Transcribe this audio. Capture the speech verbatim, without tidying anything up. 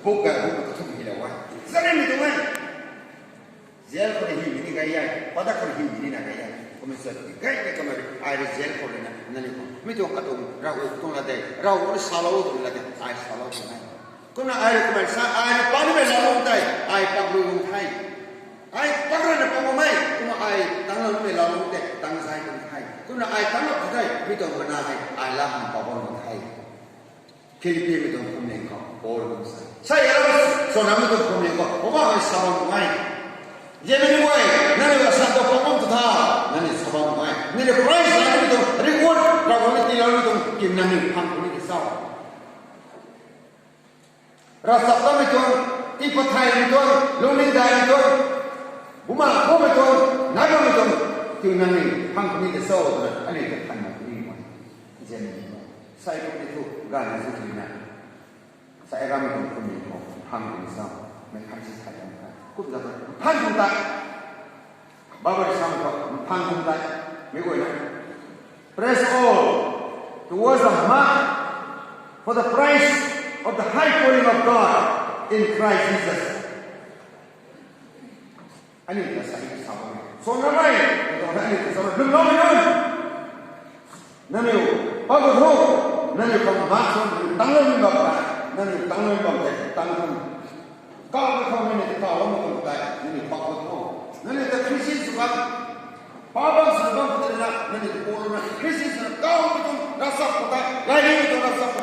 Buk ga buk ka thum hi la wa. Zari mi tu ngai. Jail khou hymei ni gay e, padak khou hymei ni na gay e. Kumna sa ti gay na kamari, ai rui jail khou rui na, nani khou. Mi tuang katuang, Ravguangc tuang la de, Ravguangc ni salou tuang la de, ai salou tuang nai. Kumna ai rui kumna sa, ai rui panmei lalung tei, ai pak rui lung the. Ai pak rui na pak mei, kumna ai tangloumei lalung tei, tang zai tuang the. Kumna ai tanglo the, mi tuang mana hei, ai la hang pak bam tuang the. Philippi mei tuang phuamling khou Paul kum sa. Sa ya, swanamei tuang phuamling khou, Poubauhmei sa bam ngai. Zimei ni guay, nangniw asan ta pangam tu tha, nangniw sa bam ngai. Nangniw Christ zanimei tuang reward, Ravguangc ni tiiloumei tuang kim nangniw phang puni de cho. Ravchaptatmei tuang, tii pathaymei tuang, lungning daihmei tuang, bumaeng khoumei tuang, nai bammei tuang, tiw nangniw phang puni de cho twna, aniu ta than mak puni mo. Zimei ni guay. Sai kum ni thu, ganv na zu twna. Sa e ram tuang phuamling khou, phang puni sa, mei khan si thay lam kha. Kum za ta, phang kum ta. Bible sam khou, phang kum ta. Mei guayna. Press all towards the mark for the prize of the high calling of God in Christ Jesus. Aniu ta sa e sa bam e. Swanamei, aniu ta sa bam e. Lungloumei nunc. Nangniw, pa gu thu, nangniw khang mak swan, nangniw tangloumei bam ta, nangniw tangloumei bam tei, tang khang. Kau mei khou nangniw ta kau loumei bam tei, nangniw pa gu thu. Nangniw ta Christian sw kan, pa bam sw bam khou tei na, nangniw ta Paul na, Christian sw na, kau mei tuang ravchap khou tei, gay ni tuang ravchap khou